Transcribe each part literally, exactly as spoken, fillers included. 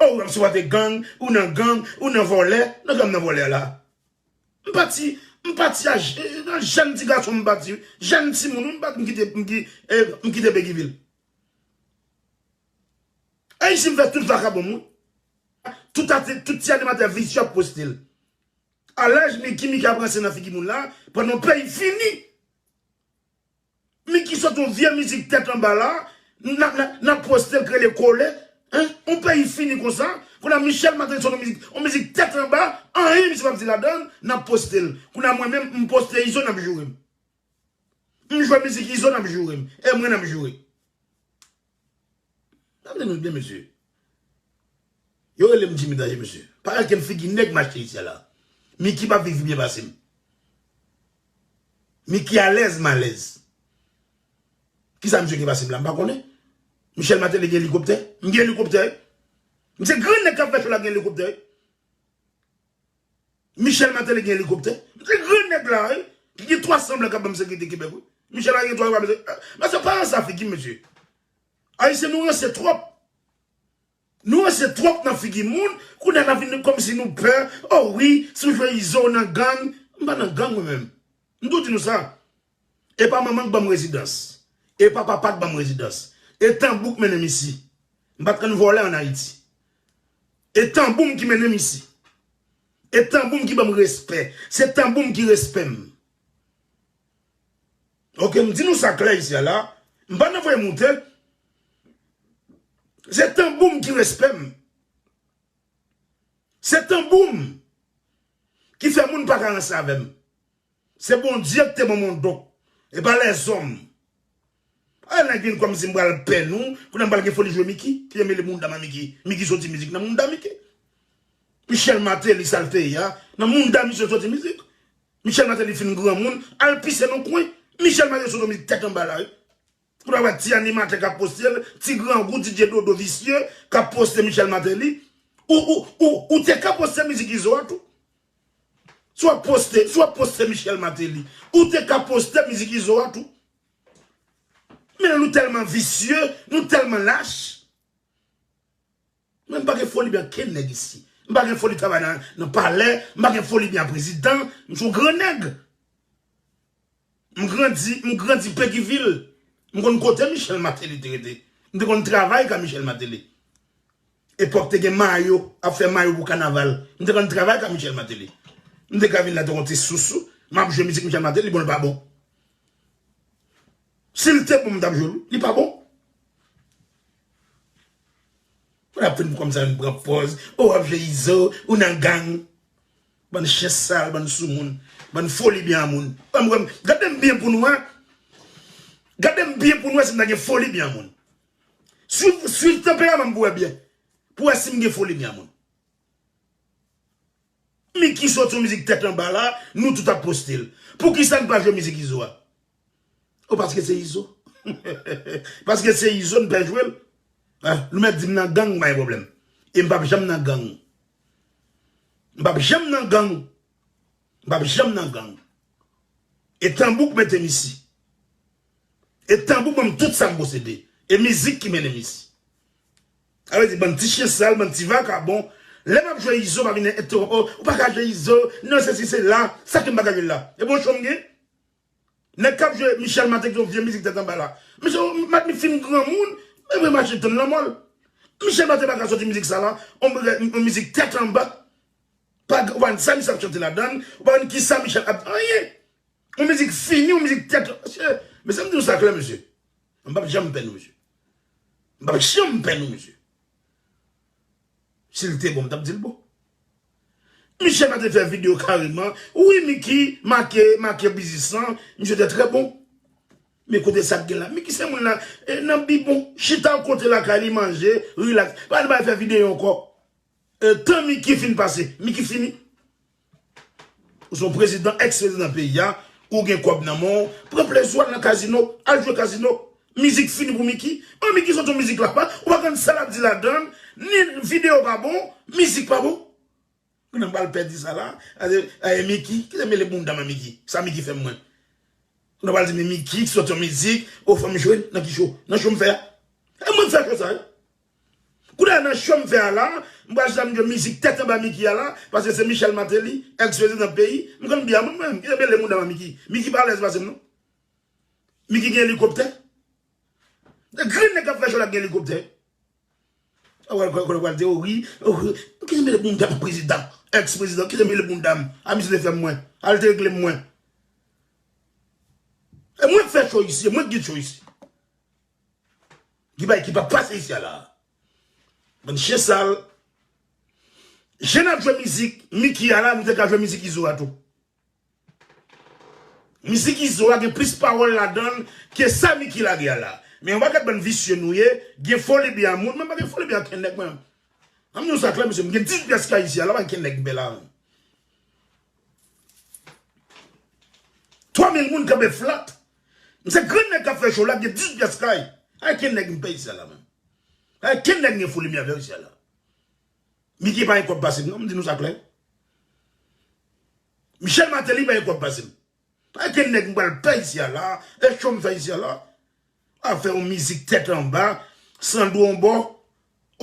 Oh, w ap sipòte gang, ou nan gang, ou nan vòlè. Nan gang, nan vòlè la. M pati, m pati a j-, nan jèn ti gason m pati, jèn timoun, m pati, m kite, m ki-, eh, m kite Péguy Ville. Ayisyen m fè tout vakabon, wi. Tout ati-, tout ti animatè visye ap poste l. Alèz Miki, Miki ap ranse nan figi moun la, pandan peyi fini. Miki sot yon vye mizik tèt anba la, n ap, n ap, n ap poste l k rele Kole. Hein? Yon peyi fini konsa. Kounye a Michel Martelly sot yon mizik, yon mizik tèt anba, anyen misye p ap di ladan l, n ap poste l. Kounye a mwen menm, m poste Izo, n ap joure m. M jwe mizik Izo, n ap joure m. E mwen, n ap joure. Tande nou byen, mesye. Yo rele m Jimmy Danje, mesye. Pa gade figi nèg m achte isi a la. Miki pa viv byen pase m. Miki alèz, m alèz. Kisa misye gen pase m la? M pa konnen. Michel Martelly gen elikoptè? M gen elikoptè, wi. M se gran nèg k ap fè cho la gen elikoptè, wi. Michel Martelly gen elikoptè. M se gran nèg la, wi. Ki gen twa san blan k ap ban m sekirite Kebèk, wi. Michel la gen twa san blan. Mesye, pa ranse a figi m, mesye. Ayisyen, nou ranse twòp. Nou ranse twòp nan figi moun, kounye a n ap vin kòmsi nou pè. Oh wi, si w jwe Izo w nan gang. M pa nan gang mwen menm. M tou di nou sa. E pa manman k ban m rezidans. E pa papa k ban m rezidans. E tanbou k mennen m isi. M pa t konn vòlè ann Ayiti. E tanbou m ki mennen m isi. E tanbou m ki ban m respè. Se tanbou m ki respè m. Oke, m di nou sa klè isi a la. M pa nan voye moute. Se tanbou m ki respè m. Se tanbou m ki fè moun pa ka ranse avè m. Se Bondye ki te ban m yon don. E pa lèzòm. A, nèg vin kòmsi m pral pè nou, kounye a m pral gen foli jwe Miki. Ki te mele mouda m a Miki. Miki soti mizik nan mouda Miki. Michel Martelly, sa l fè a, nan mouda misye soti mizik. Michel Martelly fin granmoun, al pise nan kwen. Michel Martelly soti mizik tèt anba la, wi. Ou ta wè ti animatè k ap poste l, ti grangou, D J Dodo visye, k ap poste Michel Martelly. Ou, ou, ou, ou te ka poste mizik Izo a tou. Si w ap poste, si w ap poste Michel Martelly, ou te ka poste mizik Izo a tou. Men nou tèlman visye, nou tèlman lach. Mwen, m pa gen foli byen ak kenn nèg isi. M pa gen foli travay nan, nan palè, m pa gen foli byen ak prezidan, m se yon gran nèg. M grandi, m grandi Petyvil. M konn kote Michel Martelly te rete. M te konn travay ka Michel Martelly. Epòk te gen mayo, ap fè mayo pou kanaval. M te konn travay ka Michel Martelly. M te ka vin la te konn ti sousou, m ap jwe mizik Michel Martelly, bon, li pa bon. Si l te bon, m t ap jwe l, li pa bon. Mwen ap fin kòmsa vin pran pòz. O, w ap jwe Izo, ou nan gang. Bann chen sal, bann soumoun, bann foli byen a moun. Bann, bann, gade m byen pou nou, en. Gade m byen pou nou, wè si m ta gen foli byen a moun. Swiv, swiv tanperaman m pou wè byen. Pou wè si m gen foli byen a moun. Miki soti yon mizik tèt anba la, nou tout ap poste l. Poukisa n pa jwe mizik Izo a? O, paske se Izo. Paske se Izo, n pè jwe l. Ah, nou mèt di m nan gang, m pa gen pwoblèm. E m p ap janm nan gang. M p ap janm nan gang. M p ap janm nan gang. E tanbou k mete m isi. E tanbou ban m tout sa m posede. E mizik ki mennen m isi. Sa vle di, bann ti chen sal, bann ti vakabon. Lè m ap jwe Izo, pa vin entèwonp, o, ou pa ka jwe Izo, non, sesi, sela. Sa k fè m pa ka jwe l la? E bon cho m gen? Nèg k ap jwe Michel Martelly, yon vye mizik tèt anba la. Michel Martelly fin granmoun, men vre mache tann lanmò l. Michel Martelly pa ka soti mizik sa la, yon, yon mizik tèt anba. Pa, w pa konn sa misye ap chante ladan l, w pa konn kisa Michel ap, anyen. Yon mizik fini, yon mizik tèt, mesye, mesye, m di nou sa klè, mesye. M p ap janm pè nou, mesye. M p ap janm pè nou, mesye. Si l te bon, m t ap di l bon. Michel Martelly fè videyo kareman. Wi, Miki make, make bizisan. Misye te trè bon. Men kote sa k gen la? Miki se moun la, e, nan bibon. Chita kote lakay li, manje, rilaks. Pa al bay fè videyo ankò. E, tan Miki fin pase, Miki fini. Ou se yon prezidan, èks prezidan peyi a, ou gen kòb nan men w, pran plezi w, al nan kazino, al jwe kazino. Mizik fini pou Miki. An, Miki soti yon mizik la, pa, ou pa konn sa l ap di ladan l, ni videyo pa bon, mizik pa bon. Kounye a m pral pèdi sa la. Aye, aye, Miki, ki te mele bounda m a Miki? Sa Miki fè mwen? Kounye a m pral di, men Miki ki soti yon mizik, o, fò m jwe l, nan ki cho? Nan cho m fè a. E mwen k fè cho sa, wi. Kounye a nan show m fè a la, m pral chita m jwe mizik tèt anba Mickey a la, paske se Michel Martelly, ex prezidan peyi, m konn byen mwen menm, ki rele moun nan Mickey. Mickey pa alèz pase m non. Mickey gen elikoptè. Grenn nèg k ap fè show la gen elikoptè. Ou pral, pral, pral, pral di, oh wi, oh wi. Ki se mele moun dam prezidan, ex prezidan, ki se mele moun dam, a misye te fè mwen, al te regle mwen. E mwen k fè show isi, e mwen k gen show isi. Ki bay ki pa pase isi a la. Bann chen sal. Jan n ap jwe mizik Mickey a la, nou te ka jwe mizik Izo a tou. Mizik Izo a gen plis pawòl ladan l ke sa Mickey lage a la. Men yon pakèt bann visye nou ye, gen foli byen a moun, men m pa gen foli byen a kenn nèg mwen. An m di nou sa klè, mesye, m gen dizuit pyès kay isi a la, pa gen kenn nèg m pè la. Twa mil moun kanpe flat. M se grenn nèg k ap fè show la, gen dizuit pyès kay. Pa gen kenn nèg m pè isi a la menm. Pa gen kenn nèg m gen foli byen avè l isi a la. Mickey pa gen kòb pase m non, m di nou sa klè. Michel Martelly pa gen kòb pase m. Pa gen nèg m pral pè isi a la, e show m fè isi a la. A fè yon mizik tèt anba, Sandro yon bò,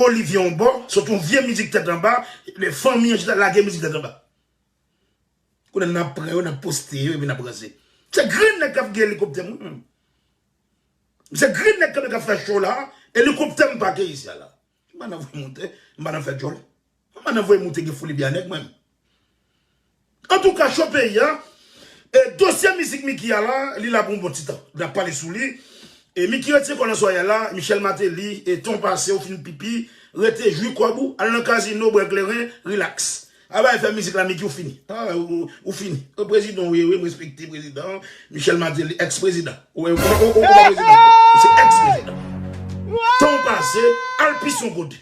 Olivier yon bò, sot yon vye mizik tèt anba, le fanmi an chita lage mizik tèt anba. Kounye a n ap pran yo, n ap poste yo, epi n ap ranse. Se grenn nèg k ap gen elikoptè mwen menm. Se grenn nèg k ap fè show la, elikoptè m pake isi a la. M pa nan voye moute, m pa nan fè djòl. M pa nan voye moute gen foli byen a nèg mwen. Antouka, cho peyi a, e dosye mizik Mickey a la, li la pou yon bon ti tan. N ap pale sou li. E Mickey retire kò l nan sware a la, Michel Martelly, e ton pase, ou fin pipi, rete jwi kòb ou, al nan kazino, bwè kleren, rilaks. Aba fè mizik la, Mickey, ou fini. A, ou, ou fini. Ou prezidan, wi, wi, m respekte prezidan. Michel Martelly, ex prezidan. Ou, ou, ou, ou, ou pa prezidan ankò. Ou se ex prezidan. Tan w pase, al pise yon kote.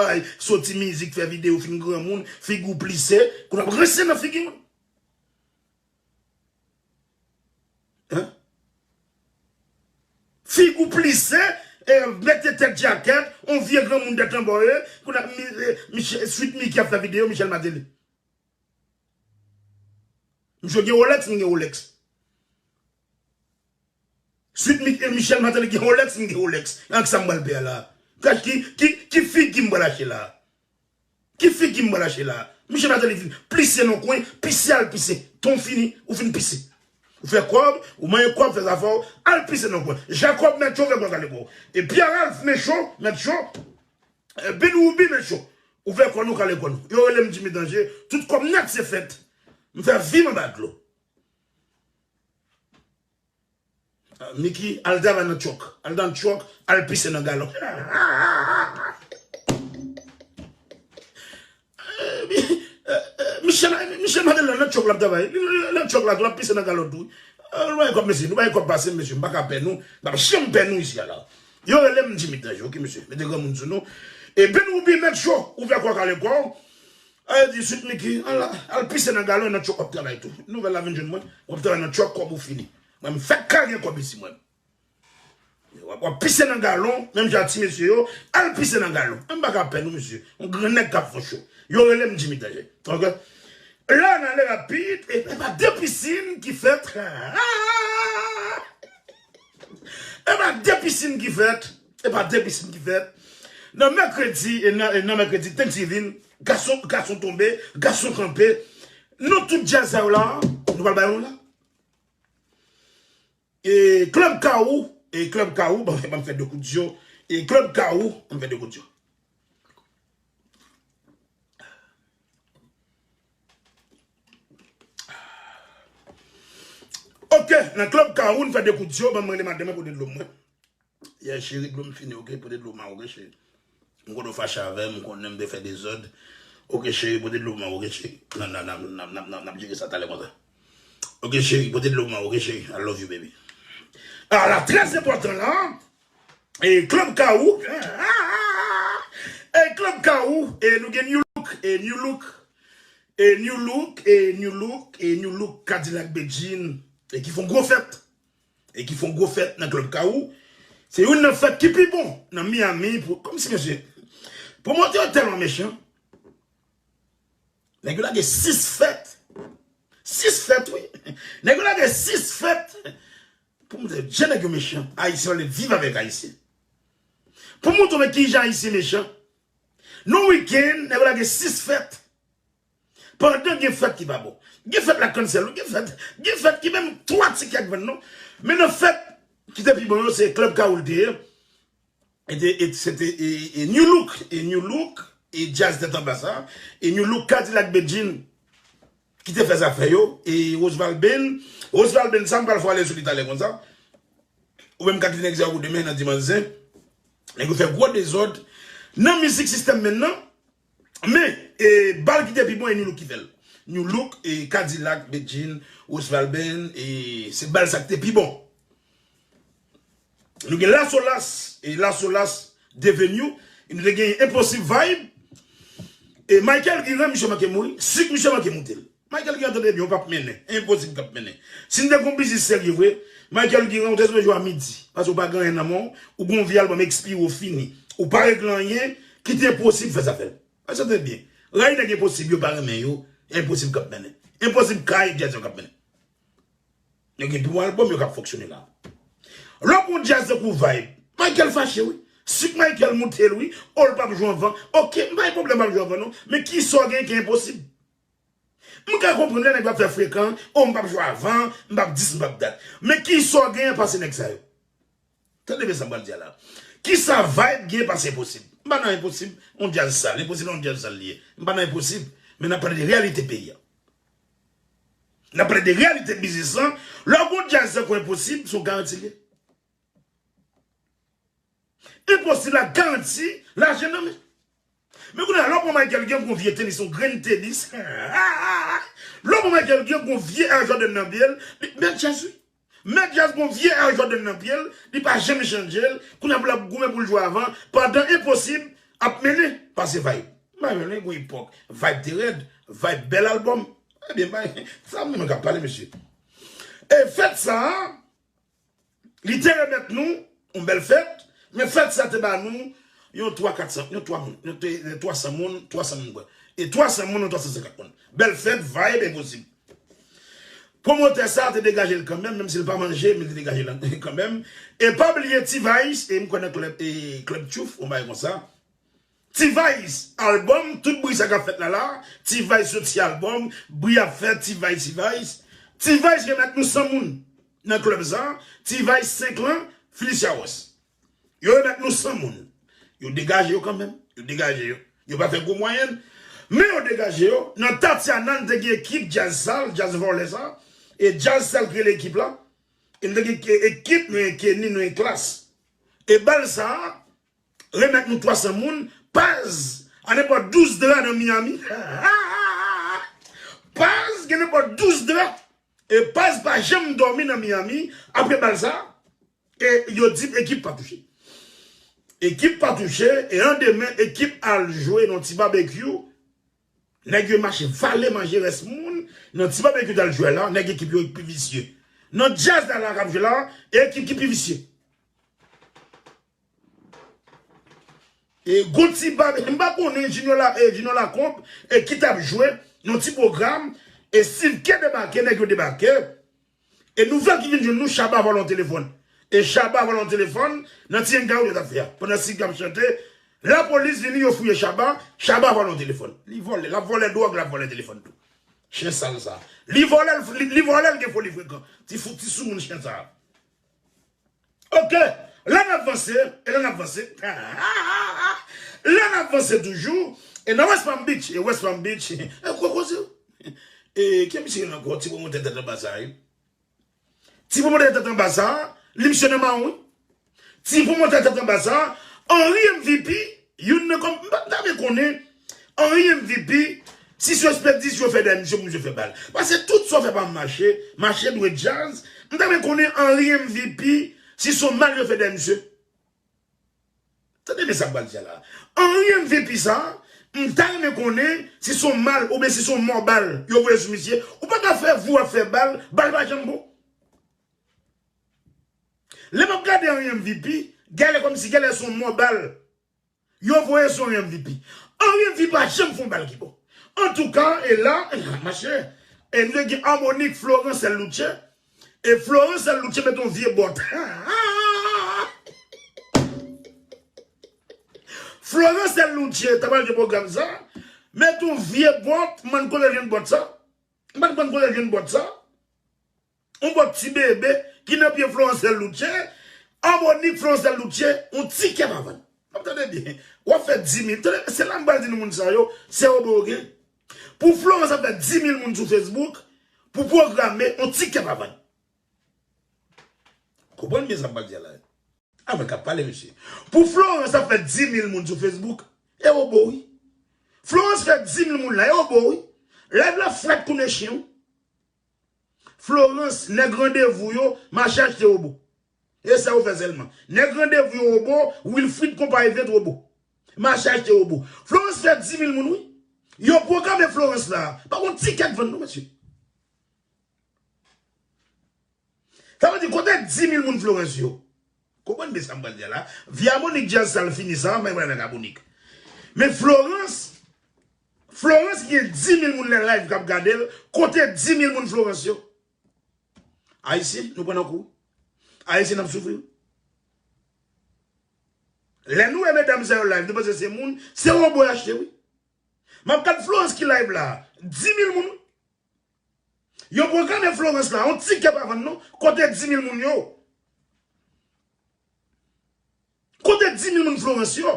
Ay, soti mizik, fè videyo, fin granmoun, figi w plise, kounye a w ap rense nan figi moun. Hein? Figi w plise, e, mete tèt djakèt, on vye granmoun tèt anba w ye, kounye a, mi, e, Mich-, Sweet Mickey ap fè videyo, Michel Martelly. Misye gen Rolex, m gen Rolex. Sweet Mi-, e, Michel Martelly gen Rolex, m gen Rolex. Ak sa m pral pè a la. Gad ki, ki, ki figi m pral achte la. Ki figi m pral achte la. Michel Martelly fin plise nan kwen, pise al pise. Tan w fini, ou fin pise. Ou fè kòb, ou manje kòb, fè zafè w, al pise nan kwen. Jacob mèt cho, fè kòb kale kò w. E Pierre Ralph mèt cho, mèt cho, e, Ben Ruby mèt cho. Ouvè kò nou, kale kò nou. Yo rele m Jimmy Danger, tout kòb nèt se fèt. M fè vi m anba dlo. Ah, Mickey, al travay nan truck. Al nan truck, al pise nan galon. Eh, mi-, eh, eh, Michel, Michel Martelly nan truck l ap travay. Li, li, li nan truck la tou, l ap pise nan galon tou. Eh, nou bay kòb, mesye, nou bay kòb pase m, mesye, m pa ka pè nou. M p ap janm pè nou isi a la. Yo rele m Jimmy Danger, ok, mesye. Mete granmoun sou nou. E Ben Ruby mèt cho, ouvè kò, kale kò. Ay, di Sweet Mickey, al, al pise nan galon, nan truck w ap travay tou. Nouvèl la vin jwenn mwen, w ap travay nan truck, kòb ou fini. Mwen, m fèk ka gen kòb isi, mwen. W ap, w ap pise nan galon, menm jan ti mesye yo, al pise nan galon. M pa ka pè nou, mesye. Yon grann nèg k ap fè cho. Yo rele m Jimmy Danger. Ok? La, n ale rapid, e, e pa de pisin ki fèt. E pa de pisin ki fèt. E pa de pisin ki fèt. Nan mèkredi, e nan, e nan mèkredi Thanksgiving, gason, gason tonbe, gason kanpe. Nou tout djaz sa yo la, nou pral bay yon la. E Club Kawou, e Club Kawou, ban, ban m fè de kout zyo. E Club Kawou, ban m fè de kout zyo. Ok, nan Club Kawou, n fè de kout zyo, ban m rele madanm mwen pote dlo mwen. Yeah, cheri, dlo m fini, ok? Pote dlo m, ok, cheri? M konnen w fache avè m, m konnen m te fè dezòd. Ok, cheri, pote dlo m, ok, cheri? N a, n a, n a, n a, n a, n a, n ap jere sa talè konsa. Ok, cheri, pote dlo m, ok, cheri? I love you, baby. A la, trè enpòtan la, e Club Kawou, e Club Kawou, e nou gen New Look, e New Look, e New Look, e New Look, e New Look Cadillac Bedjine, e ki fè yon gwo fèt. E ki fè yon gwo fèt nan Club Kawou. Se youn nan fèt ki pi bon nan Miami. Pou, kòmsi, mesye, pwomotè yo tèlman mechan. Nèg yo lage sis fèt. Sis fèt, wi. Nèg yo lage sis fèt. Pou m di, jan nèg yo mechan. Ayisyen pa vle viv avèk Ayisyen. Pou m montre w men kijan Ayisyen mechan. Nan wikenn, nèg yo lage sis fèt. Pandan gen fèt ki pa bon. Gen fèt la cancel, gen fèt, gen fèt ki menm twa tikè k vann non. Men nan fèt ki te pi bon yo, se Club Kaoul te ye. E te, e, se te, e, e New Look, e New Look, e djaz tèt anba sa, e New Look Cadillac Bedjine ki te fè zafè yo, e Roseval Ben, Roseval Ben sa m pral fè ale sou li talè konsa. Ou menm ka kite nèg sa yo pou demen nan dimanch zen. Nèg yo fè gwo dezòd nan mizik sistèm men nan. Men, e, bal ki te pi bon, e New Look ki fè l. New Look, e Cadillac, Bedjine, Roseval Ben, e se bal sa ki te pi bon. Nou gen Lasolas, e Lasolas Devenu, e nou te gen Enposib Vibe, e Michael Guiran, misye manke mouri, sik misye manke moute l. Michael Guiran, tande byen, ou p ap mennen, Enposib k ap mennen. Si n te gon biznis serye vre, Michael Guiran, ou te sipoze jwe a midi, paske ou pa gen anyen nan men w, ou gon vye albòm ekspire, ou fini, ou pa regle anyen, kite Enposib fè zafè l. Paske tande byen, rayi nèg Enposib yo pa renmen yo, Enposib k ap mennen. Enposib kay djaz yo k ap mennen. Yo gen pi bon albòm yo k ap fonksyone la. Lè w gon djaz tankou Vibe, Michael fache wi. Sik Michael moute l wi. O l p ap jwe anvan. Oke, m pa gen pwoblèm p ap jwe anvan non. Men kisa w gen ki Enposib? M ka konprann lè nèg yo ap fè frekan, o m p ap jwe avan, m p ap dis, m p ap dat. Men kisa w gen pase nèg sa yo? Tande byen sa m pral di a la. Kisa Vibe gen pase Enposib? M pa nan Enposib, yon djaz sal. Enposib yon djaz sal li ye. M pa nan Enposib, men n ap pale de reyalite peyi a. N ap pale de reyalite biznis lan. Lè w gon djaz tankou Enposib, se yon garanti li ye. Enposib la garanti lajan nan men. Men kounye a, lè w pran Michael Guiran, gon vye tenis, yon grenn tenis. Lè w pran Michael Guiran, gon vye Air Jordan nan pye l, li, men djaz wi. Men djaz gon vye Air Jordan nan pye l, li pa janm chanje l, kounye a pou l ap goumen pou l jwe avan, pandan Enposib ap mennen, pase Vibe. M pa menm gon epòk, Vibe te rèd, Vibe bèl albòm. Ebyen, bay, sa moun k ap pale, mesye. E fèt sa a, li te remèt nou yon bèl fèt, men fèt sa te ba nou yon twa, kat san, yon twa moun, yon te, twa san moun, twa san moun kwè. E twa san moun, yon twa san senkant moun. Bèl fèt, Vibe, Enposib. Pwomotè sa te degaje l kanmenm, menm si l pa manje, men l te degaje l kanmenm. E pa bliye T-Vice, e m kwè nan klèb, e klèb Tchouf, yon bagay konsa. T-Vice, albòm, tout bri sa k ap fèt la la, T-Vice soti albòm, bri ap fèt, T-Vice, T-Vice. T-Vice remèt nou san moun nan klèb sa, T-Vice senk lan, Felicia Ross. Yo remèt nou san moun. Yo degaje yo kanmenm. Yo degaje yo. Yo pa fè gwo mwayèn. Men yo degaje yo. Nan Tatiana, n te gen ekip djaz sal, djaz vòlè sa. E djaz sal ki rele ekip la. E n te gen ke-, ekip, nou gen Kenny, nou gen Klass. E bal sa a, remèt nou twa san moun. Paz, a nenpòt douz dra nan Miami. Paz, gen nenpòt douz dra. E Paz pa janm dòmi nan Miami apre bal sa. E yo di ekip pa touche. Ekip pa touche, e an demen, ekip al jwe nan ti babekyou. Nèg yo mache vale manje rès moun. Nan ti babekyou t al jwe la, nèg ekip yo pi visye. Nan djaz la la k ap jwe la, e ekip ki pi visye. E gon ti babe, m pa konnen Junior la, e Junior Lakonp, e ki t ap jwe nan ti pwogram, e Steve K debake, nèg yo debake. E nouvèl ki vin jwenn nou, Shabba vòlè yon telefòn. E Shabba vòlè yon telefòn nan ti hangout yo t ap fè a. Pandan Steve K ap chante, lapolis vini, yo fouye Shabba, Shabba vòlè yon telefòn. Li vòlè, l ap vòlè dwòg, l ap vòlè telefòn tou. Chen sal sa. Li vòlè, li, li vòlè, l gen foli frekan. Ti fou, ti soumoun chen sa. Oke, lè n ap vanse, e lè n ap vanse, lè n ap vanse toujou, e nan West Palm Beach, e West Palm Beach, e gwo koze, e ki misye nan gwo ti pwomotè tèt anba sa, wi. Ti pwomotè tèt anba sa, li misye nan mawon, wi. Ti pwomotè tèt anba sa, Henry M V P, youn nan kòm, m pa, m ta vle konnen, Henry M V P, si se yon espedisyon yo fè dèyè misye pou misye fè bal. Paske tout sa w fè pa mache, mache dwe djaz. M ta vle konnen Henry M V P, si se yon mal yo fè dèyè misye. Tande byen sa m pral di a la. Henry M V P sa, m ta renmen konnen si se yon mal oubyen si se yon mò bal yo voye sou misye. Ou pa ka fè vou ap fè bal, bal pa janm bon. Lè m ap gade Henry M V P, genlè kòmsi genlè se yon mò bal. Yo voye sou Henry M V P. Henry M V P pa janm fè yon bal ki bon. Antouka, e la, machè, e nou te gen Harmonik, Florence L. Louche. E Florence L. Louche mete yon vye bòt. Florence L. Louthier ta pral gen pwogram sa. Met yon vye bòt, m pa konn kote l jwenn bòt sa. M pa konn kote l jwenn bòt sa. Yon bòt ti bebe ki nan pye Florence L. Louthier. An Monik Florence L. Louthier, yon tikè pa vann. W ap tande byen. W ap fè dis mil. Tande, se la m pral di nou moun sa yo, se wobo yo gen. Pou Florence ap fè dis mil moun sou Facebook, pou pwograme, yon tikè pa vann. Konprann byen sa m pral di a la. A mwen k ap pale, mesye. Pou Florence ap fè dis mil moun sou Facebook, e wobo, wi. Florence fè dis mil moun la, e wobo, wi. Live la flat kou nen chen, wi. Florence, nèg randevou yo, mache achte wobo. E sa yo fè sèlman. Nèg randevou yo wobo, Wilfrid konpayi vent wobo. Mache achte wobo. Florence fè dis mil moun, wi. Yo pwograme Florence la. Pa gon tikè k vann, non, mesye. Sa vle di, kote dis mil moun Florence yo? Konprann byen sa m pral di a la. Vye a Monik Jazz sa l fini sa, men mwen avèk a Monik. Men Florence, Florence gen dis mil moun nan live k ap gade l, kote dis mil moun Florence yo? Ayisyen, nou pran nan kou. Ayisyen, n ap soufri. Lè nou wè medam sa yo live, nou panse se moun, se wobo y achte, wi. M ap gad Florence ki live la, dis mil moun. Yo pwograme Florence la, yon tikè pa vann non. Kote dis mil moun yo? Kote dis mil moun Florence yo?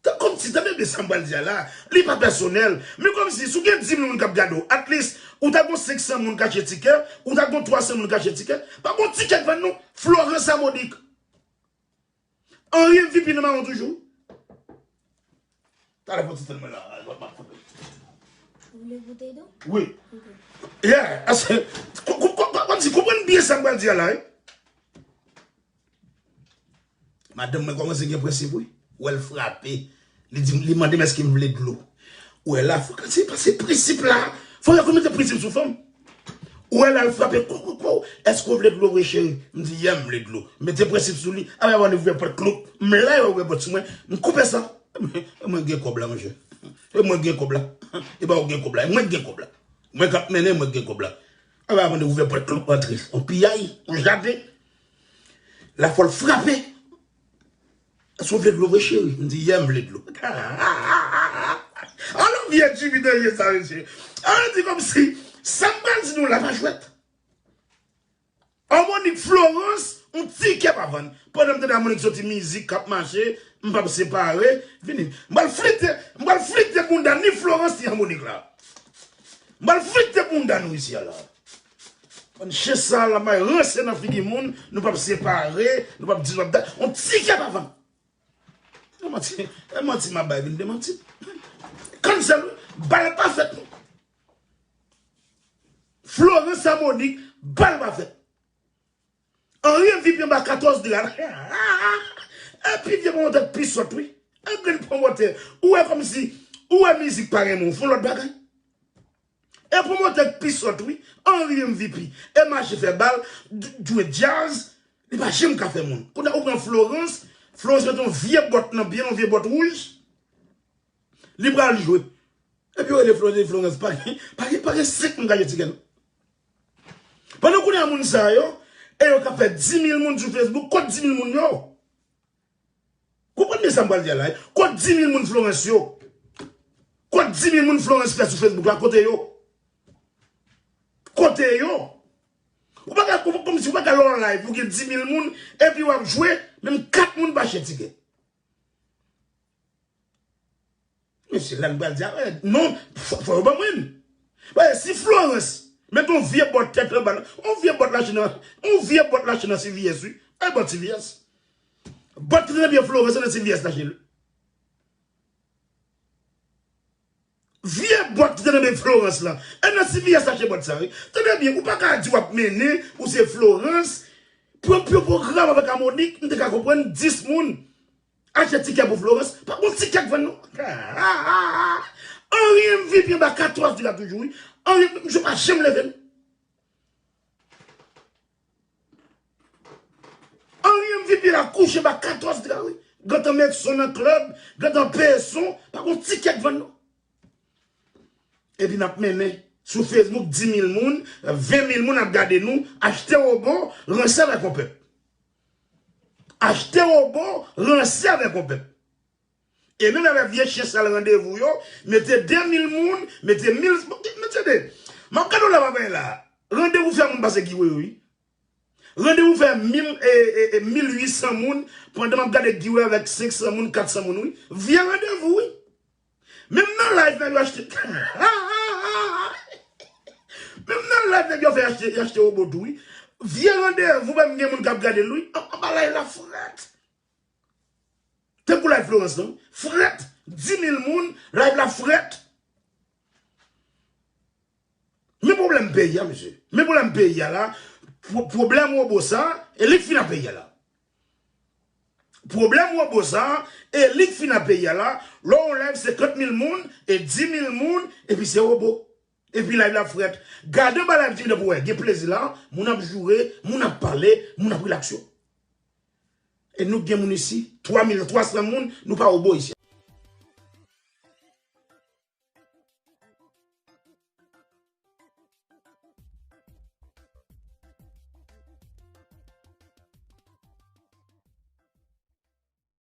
Tan kòmsi, tande byen sa m pral di a la, li pa pèsonèl. Men kòmsi, si w gen dis mil moun k ap gade w, at least, ou ta gon senk san moun k achte tikè, ou ta gon twa san moun k achte tikè. Pa gon tikè k vann non. Florence a Monik. Henry M V P nan mawon toujou. Talè fò ti tann mwen la. Ou vle goute tou? Wi. Ok. Yeah, ase, ko- ko- ko- kòmsi, konprann byen sa m pral di a la, wi. Madanm mwen kòmanse gen prensip, wi. Ou wè l frape. Li di, li mande m èske m vle dlo. Ou wè la, fò se pa se prensip la. Fò yo mete prensip sou fanm. Ou wè la, l frape, kou, kou, kou. Èske w vle dlo vre, cheri? M di, yeah, m vle dlo. M mete prensip sou li. Apre, mwen ouvè pòt, kloup. M lè yo ouvè pòt sou mwen. M koupe sa. E mwen gen kòb la, monchè. E mwen gen kòb la. E pa ou gen kòb la. E mwen gen kòb la. Mwen k ap mennen, mwen gen kòb la. Apre, mwen ouvè pòt, kloup, antre. On piyay, on jaden. La fò l frape. Èske w vle dlo vre, cheri? M di, yeah, m vle dlo. Alò, vye Jimmy danje sa, mesye. Alò, di kòmsi, sa m pral di nou la pa jwèt. Harmonik Florence, yon tikè pa vann. Pandan m tande Harmonik soti mizik k ap mache, m p ap separe. Vini. M pral flite, m pral flite bounda ni Florence ni Harmonik la. M pral flite bounda nou isi a la. Bann chen sal la, bay ranse nan figi moun, nou p ap separe, nou p ap di nou p ap da. Yon tikè pa vann. E manti, e manti m ap bay vin demanti. Cancel, wi, bal pa fèt non. Florence a Monik, bal pa fèt. Henry M V P anba katòz dra. Epi vye pwomotè pi sòt, wi. E grenn pwomotè. Ou wè kòmsi, ou wè mizik pa renmen w, fon lòt bagay. E pwomotè k pi sòt, wi. Henry M V P. E mache fè bal, d- jwe djaz. Li pa janm ka fè moun. Kounye a ou pran Florence. Florence mete yon vye bòt nan pye l, yon vye bòt wouj. Li pral jwe. Epi yo rele Florence, Florence, pa gen, pa gen, pa gen senk moun ka jwe tikè non. Pandan kounye a moun sa yo, e yo ka fè dis mil moun sou Facebook, kot dis mil moun yo? Konprann byen sa m pral di a la, wi. Kot dis mil moun Florence yo? Kot dis mil moun Florence fè sou Facebook la? Kote yo? Kote yo? Ou pa ka, ou, kòmsi ou pa ka lè w live, ou gen dis mil moun, epi w ap jwe, menm kat moun pa achte tikè. Mesye, la n pral di a, eh, non, fò, fò yo ban mwen. Paske si Florence met yon vye bòt tèt anba, yon vye bòt lache nan, yon vye bòt lache nan C V S, wi. Ay, bòt C V S. Bòt ki te nan pye Florence nan C V S lache l. Vye bòt ki te nan men Florence lan. E nan C V S lache bòt sa, wi. Tande byen, ou pa ka di w ap mennen, ou se Florence. Pran pran pwogram avèk Harmonik, m te ka konprann dis moun achte tikè pou Florence. Pa gon tikè k vann non. Henry M V P anba katòz dra toujou, wi. Henry, misye pa janm leve non. Henry M V P la kouche anba katòz dra, wi. Gentan met son nan klèb, gentan peye son, pa gon tikè k vann non. Epi n ap mennen sou Facebook dis mil moun, ven mil moun ap gade nou, achte wobo, ranse avèk yon pèp. Achte wobo, ranse avèk yon pèp. E menm avèk vye chen sal randevou yo, mete de mil moun, mete mil, men tande, m ap gade w la, m ap la. Randevou fè moun pase giwe yo, wi. Randevou fè mil, e, e, e, mil uit san moun, pandan m ap gade giwe avèk senk san moun, kat san moun, wi. Vye randevou, wi. Menm nan live, nèg yo achte. Menm nan live, nèg yo fè achte, achte wobo tou, wi. Vye randevou, menm gen moun k ap gade l, wi. An, anba live la frèt. Tankou live Florence lan, frèt. Dis mil moun, live la frèt. Men pwoblèm peyi a, mesye. Men pwoblèm peyi a la. Pwo-, pwoblèm wobo sa, e li k fin a peyi a la. Pwoblèm wobo sa, e li k fin a peyi a la. Lè w live senkant mil moun, e dis mil moun, epi se wobo. Epi live la frèt. Gade anba live Jimmy Dep pou wè. Gen plezi la, moun ap joure, moun ap pale, moun ap rilaks yo. E nou gen moun isi, twa mil twa san moun, nou pa wobo isi.